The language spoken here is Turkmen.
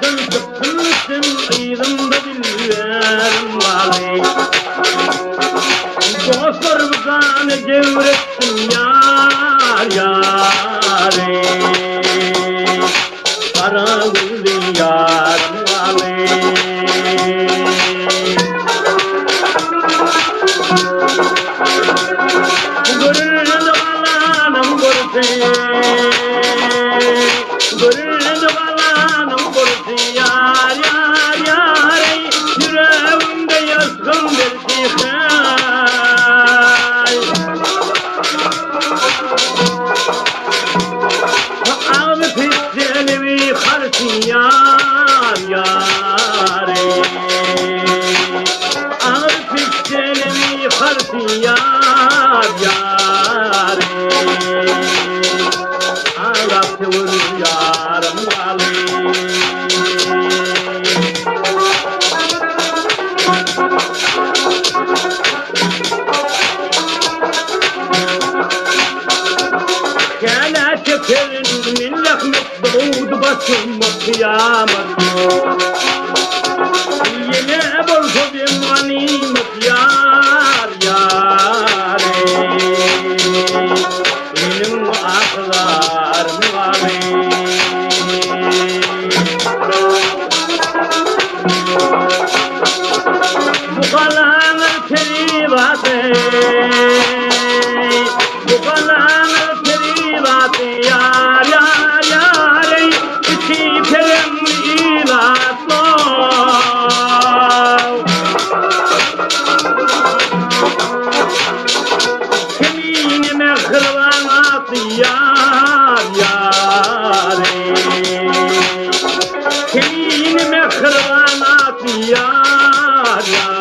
Atdan çykdym gitdim yzymda dilberim galdy. Dostlar bu jany jebir etdim ýar ýary. Gara gözli ýarym galdy. Görüldi galanyň gurty. Görüldi galanyň gurty ýar ýar ýareý Ýüregimde ýasgyn berdi haý. Agzy pisjelimi harsy ýar ýareý Agzy pisjelimi harsy ýar ýareý. Aglap töwir ýarym galdy. Käle çekerin men zähmet dogdy başyma kyýamat. Ýene bolsa dem ganymat ýar ýary. Meniň ahyzarym galdy. Bu galanyň peri-baty, Bu galanyň peri-baty, ýar, ýar, ýar-eý, içi pereňli ilatly-ow. Kemine mähriban atly ýar, ýar-eý. Kemine mähriban atly ýar, ýar.